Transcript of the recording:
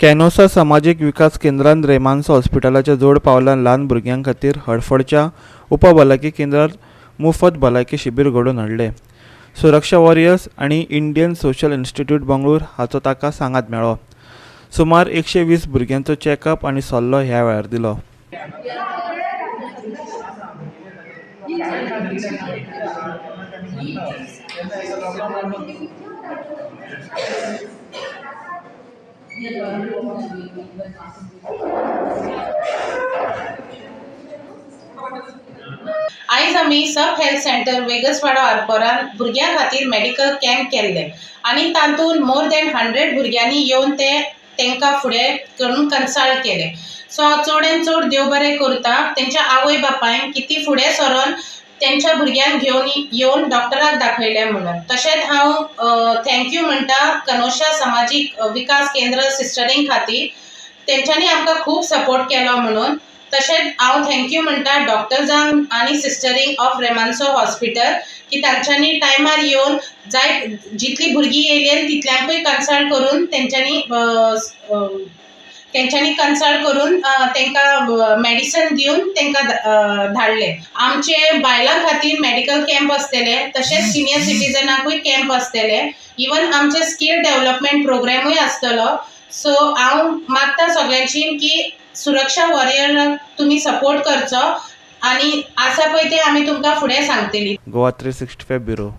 कॅनोसा समाजीक विकास केंद्रान रेमांसो हॉस्पिटलाच्या जोड पावलान ल्हान भुरग्यां खातीर हडफडच्या उपभलायकी केंद्रार मुफत भलायकी शिबीर घडोवन हाडलें. सुरक्षा वॉरियर्स आनी इंडियन सोशल इन्स्टिट्यूट बंगळूर हाचो ताका सांगात मेळ्ळो. सुमार 120 भुरग्यांचो चॅकअप आनी सल्लो ह्या वेळार दिलो. आयज आमी सब हेल्थ सेंटर वेगसवाडो आरपोरान भुरग्यां खातीर मेडिकल कॅम्प केल्ले आनी तातूंत मोर दॅन 100 भुरग्यांनी येवन ते तांकां फुडें करून कन्सल्ट केले. सो हांव चड चड देव बरें करता तेंच्या आवय बापायन की ती फुडें सरोन तेंच्या भुरग्यांक घेवन येवन डॉक्टराक दाखयलें म्हणून. तशेंच हांव thank you म्हणटा कनोशा समाजीक विकास केंद्र सिस्टरींग खातीर, तेंच्यांनी आमकां खूब सपोर्ट केलो म्हणून. तशेंच हांव thank you म्हणटा डॉक्टर्सांक आनी सिस्टरींक ऑफ रेमांसो हॉस्पिटल की तांच्यांनी टायमार येवन जाय जितलीं भुरगीं येयली तितल्यांकूय कन्सल्ट करून तेंच्यांनी कन्सल्ट करून तांकां मॅडिसन दिवन तांकां धाडले. आमचे बायलां खातीर मॅडिकल कॅम्प आसतले, तशेंच सिनियर सिटीजनाकूय कॅम्प आसतले, इवन आमचे स्कील डेवलपमेंट प्रोग्रॅमूय आसतलो. सो हांव मागता सगळ्यांची की सुरक्षा वॉरियराक तुमी सपोर्ट करचो आनी आसा पळय तें आमी तुमकां फुडें सांगतली. गोवा 365 ब्युरो.